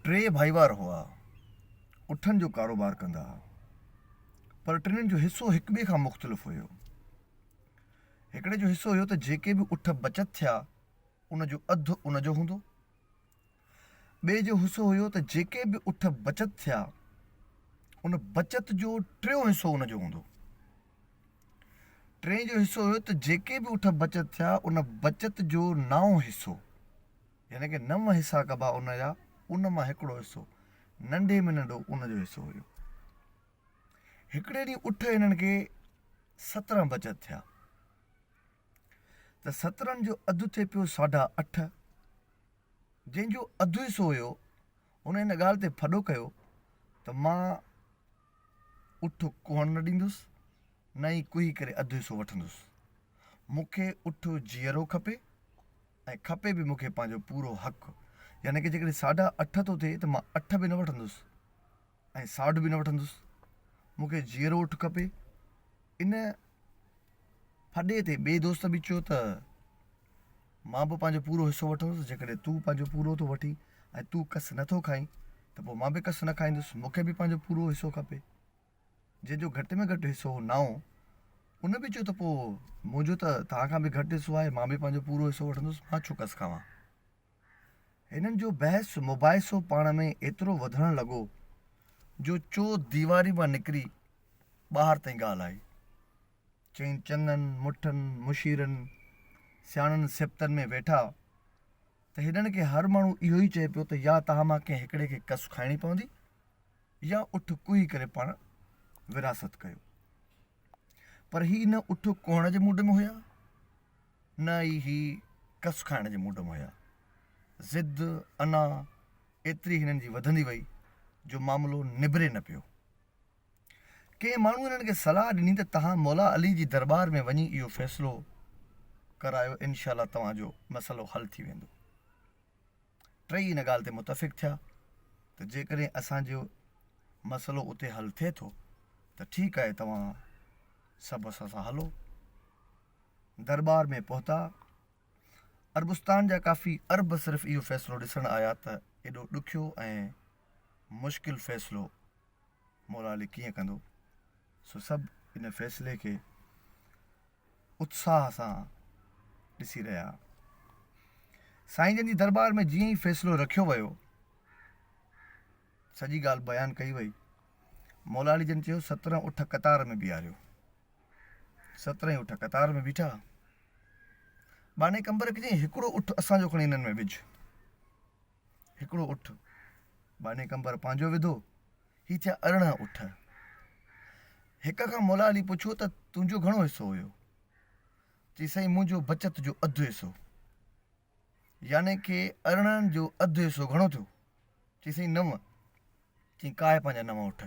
ٽي ڀائيوار هئا. اٺن جو ڪاروبار ڪندا ها. پر ٽنهين جو حصو هڪ ٻئي کان مختلف هيو. هڪڙي جو حصو هيو ته جيڪي به اٺ بچت ٿيا ان جو اڌ ان جو هوندو. ٻئي جو حصو هيو ته جيڪي به اٺ بچت ٿيا ان بچت جو ٽيون حصو ان جو هوندو. ٽئين جو حصو هيو ته جيڪي به اٺ بچت ٿيا ان بچت جو نائون حصو يعني ڪه نو حصا ڪبا ان جا ان مان هڪڙو حصو ننڍي ۾ ننڍو ان جو حصو هيو. هڪڙي ڏينهن اٺ هنن کي 17 بچت ٿيا ته 17 جو اڌ ٿئي پيو ساڍا اٺ جنهن جو اڌ حصو هيو هن ان ڳالهه تي ڦڏو ڪيو ته مان اٺ ڪهڻ نه ڏيندس نه ئي ڪهي ڪري اڌ حصو وٺندس. مون کي اٺ جيئرو کپي ۽ کپي به مون کي پنهنجو پورو حق. يعني ڪه جيڪڏهن ساڍا اٺ ٿو ٿئي ته مان اٺ به نه وٺندس ۽ ساڍ به نه وٺندس. مون کي جيئرو اٺ کپي. ان ڦڏي تي ٻئي دوست به چيو ته مان به پنهنجو پورو حصو وٺندس، جيڪڏهن تون پنهنجو پورو ٿو وٺين ۽ تون ڪس نٿو کائين ته پوء مان به ڪس نه کائيندس، مون کي به پنهنجو پورو حصو کپي. جنهن جو گهٽ ۾ گهٽ حصو هو نائون، ان به چيو ته پوء منهنجو ته توهان کان به گهٽ حصو آهي، مان به پنهنجو پورو حصو وٺندس، مان ڇو ڪس کاوان. هنن جو بحث مباحثو پاڻ ۾ ايترو وڌڻ لڳو جو چو ديواري مان نڪري ٻاهر تائين ڳالهه آئي. چئين چڱن، مٺن، مشيرن، سياڻن سيبتن ۾ ويٺا ته هنن کي هر ماڻهو اهو ئي چئي پيو ته يا توهان مان ڪنهن هڪڙي کي ڪس کائڻي پوندي يا اٺ ڪهي ڪري پاڻ وراثت ڪيو. پر هي نه اٺ ڪهڻ جي موڊ ۾ هيا نه ئي هي ڪس کائڻ جي موڊ ۾ هيا. ضد، انا ايتري هنن جي وڌندي وئي جو معاملو نبري نه پيو. ڪنهن ماڻهو هنن کي صلاح ڏني ته توهان مولا علي جي درٻار ۾ وڃي اهو فيصلو ڪرايو انشاء الله توهان جو مسئلو حل ٿي ويندو. ٽئي ان ڳالهه تي متفق ٿيا ته جيڪڏهن اسان جو مسئلو اتي حل ٿئي ٿو ته ٺيڪ آهي توهان سڀ اسان سان هلو. درٻار ۾ پهتا. عربستان جا ڪافي عرب صرف اهو فيصلو ڏسڻ آيا ته ايڏو ڏکيو ۽ مشڪل فيصلو مولا علي ڪيئن ڪندو، سو سڀ ان فيصلي کي اتساهه سان ڏسي رهيا. سائين جن جي درٻار ۾ جيئن ئي فيصلو رکيو ويو، سڄي ڳالهه بيان ڪئي وئي. مولا علي جن چيو، 17 اٺ قطار ۾ بيهاريو. 17 ئي اٺ قطار ۾ بيٺا. ٻانهي قمبر کي چيائين، هڪڙو اٺ اسان جو کڻي انهن ۾ وجهه. هڪڙو اٺ ٻانهي قمبر پنهنجو وڌو، هي ٿيا 18 اٺ. هڪ کان مولا علي پڇيو ته تنهنجو گهڻو حصو هيو؟ چي سائين منهنجو بچت جو اڌ حصو. يعني ڪي 18 جو اڌ حصو گهڻو ٿيو؟ چي سائين نو. چي ڪاهي پنهنجا نو اٺ.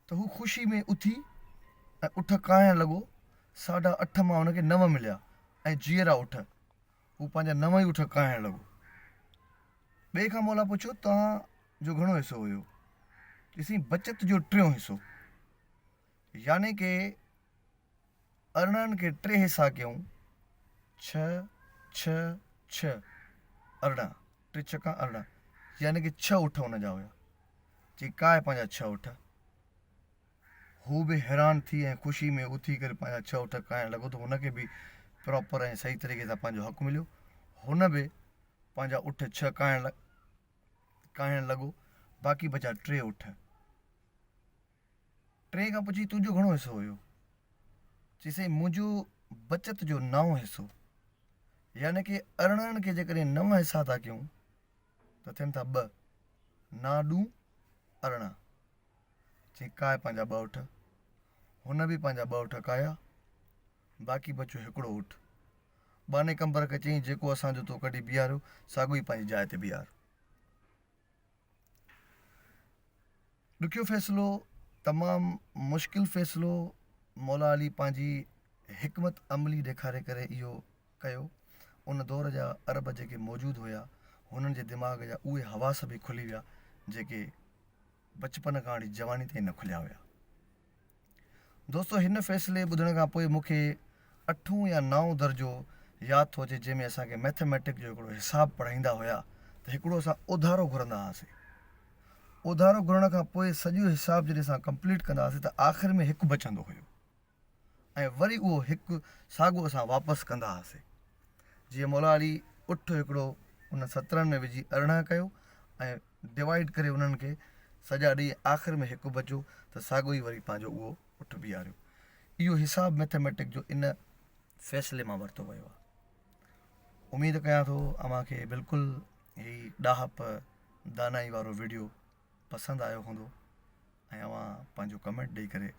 ته هو خوشي ۾ اٿي ۽ اٺ ڪاهڻ لڳو. ساڍا اٺ مان هن کي نو مليا ۽ جيئرا اٺ. هو پنهنجا نو ئي اٺ ڪاهڻ لڳو. ٻئي کان مولا پڇيو، توهان جو گهڻو حصو هيو؟ چيسين، بچت جو ٽيون حصو. يعني ڪي 18 کي ٽي حصا ڪيون، ڇهه، ڇهه، ڇهه، 18، ٽي ڇڪا 18، يعني ڪي ڇهه اٺ ان جا هيا. چي، ڪاهي پنهنجا ڇهه اٺ. هو به حيران ٿي ۽ خوشي ۾ اٿي ڪري پنهنجا ڇهه اٺ ڪاهڻ لڳو ته هن کي به پراپر ۽ صحيح طريقي سان پنهنجو حق مليو. هن به پنهنجا اٺ ڇهه ڪاهڻ ڪاهڻ لڳو. باقي بچا ٽي اٺ. ٽئين کان پڇي تنهنجو گهڻو حصو هيو؟ چي سائين منهنجو بچت جو نائون حصو. يعني ڪي 18 کي جيڪڏهن نو حصا ٿا ڪيون ته ٿين ٿا ٻه. نا ڏون 18. چي ڪاهي پنهنجا ٻه اٺ. هن به پنهنجا ٻه اٺ ڪاهيا. باقي بچيو هڪڙو اٺ. ٻانهي قمبر کي چيائين جيڪو اسان جو تو ڪڍي بيهاريو، ساڳيو ئي پنهنجي جاء تي بيهار. ڏکيو فيصلو، تمام مشڪل فيصلو، مولا علي پنهنجي حڪمت عملي ڏيکاري ڪري اهو ڪيو. ان دور جا عرب جيڪي موجود هيا، هنن جي دماغ جا اهي حواس به کلي ويا، جيڪي بچپن کان وٺي جواني تائين نه کليا هيا. دوستو هن فيصلي ٻڌڻ کان پوء مون کي اٺون يا نائون درجو ياد ٿو اچي جنهن ۾ اسان کي مئٿميٽڪ جو هڪڙو حساب پڙهائيندا هيا ته هڪڙو اسان اوڌارو گهرندا هئاسين. اوڌارو گهرڻ کان پوء سڄو حساب جڏهن اسان ڪمپليٽ ڪندا هئاسين ته آخر ۾ هڪ بچندو هيو ۽ وري اهو هڪ ساڳو اسان واپس ڪندا هئاسين. جيئن مولا علي اٺ هڪڙو ان سترهن ۾ وجهي 18 ڪيو ۽ ڊوائيڊ ڪري انهن کي سڄا ڏئي آخر ۾ هڪ بچيو ته ساڳو ئي وري پنهنجو اهو اٺ بيهاريو. اهو حساب ميٿميٽڪ جو ان فيصلي مان ورتو ويو آهي. اميد ڪيان ٿو اوهان کي بلڪل هي ڏاهپ دانائي وارو ويڊيو پسند آيو هوندو ۽ اوهان پنهنجو ڪمينٽ ڏئي ڪري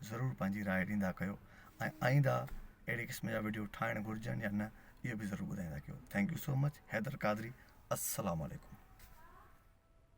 ضرور پنهنجي راء ڏيندا ڪيو ۽ آئنده اهڙي قسم جا ويڊيو ٺاهڻ گهرجن يا نه اهو به ضرور ٻڌائيندا ڪيو thank you so much Haider Qadri السلام عليڪم.